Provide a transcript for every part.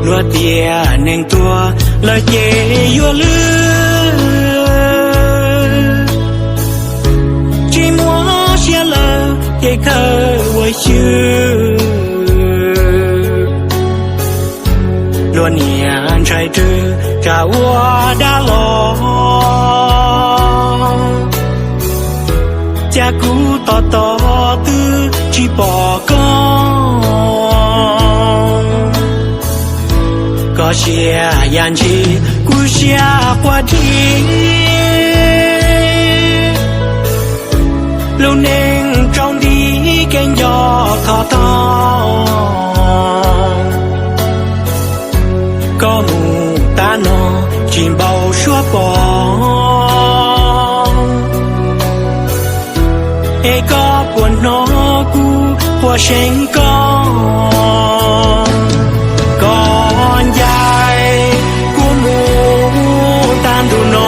Luag tias neeg tuag lawm ces yuav lwj, tsis muaj siab lawm ces kawg ua xyw. Luag niam ntshai rwg tsam ua dab los, cas kuv tos tos twb tsis pom koj. Koj siab yam ntshis kuv siab quaj dib, lub neej tsaus nti kev nco thov thov. Koj mus tab no tsis npau suav pom, es koj puas hnov kuv quaj seev koj. Koj ncaim kuv mus tag ntuj no,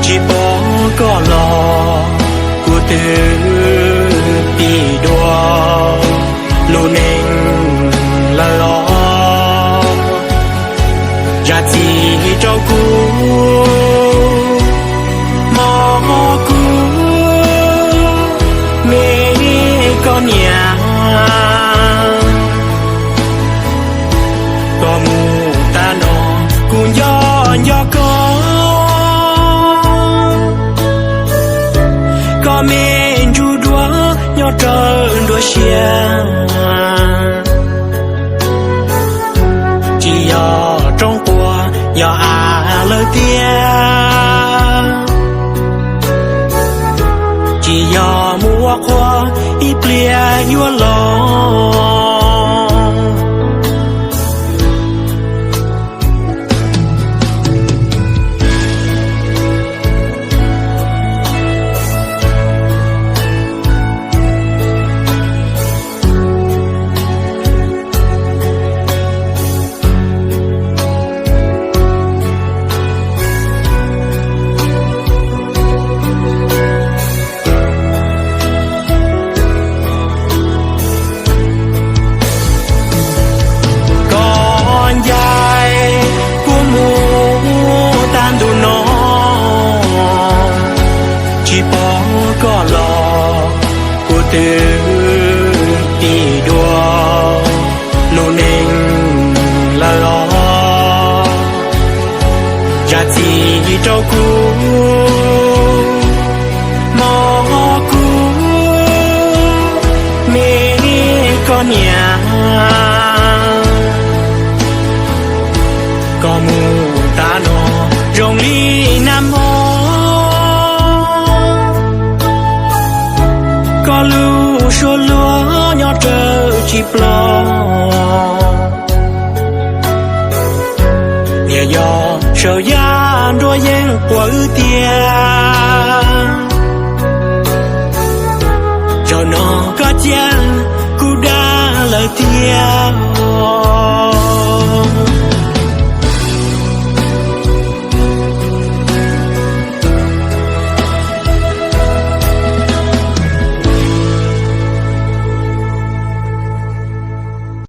tsis pom koj los kuv twb tig dua lub neej lawm os. Zam txim rau kuv, mog kuv, me koj niam. Koj mus tag no kuv nco nco koj, koj me ntsuj duav nyob rawv nruab siab. Tsis yog roob quaj yog av lawm tiag, tsis yog mus ua qhua ib pliag yuav los. Koj ncaim kuv mus tag ntuj no, tsis pom koj los kuv twb tig dua lub neej lawm os. Zam txim rau kuv, mog kuv, me koj niam. Koj mus tag no zoo li nag hmo, koj lub suab luag nyob rawv tsis ploj. Nyias yog saum yaj nruab yeeb quas wb tiag, zaum no koj cia kuv dag lawm tiag os.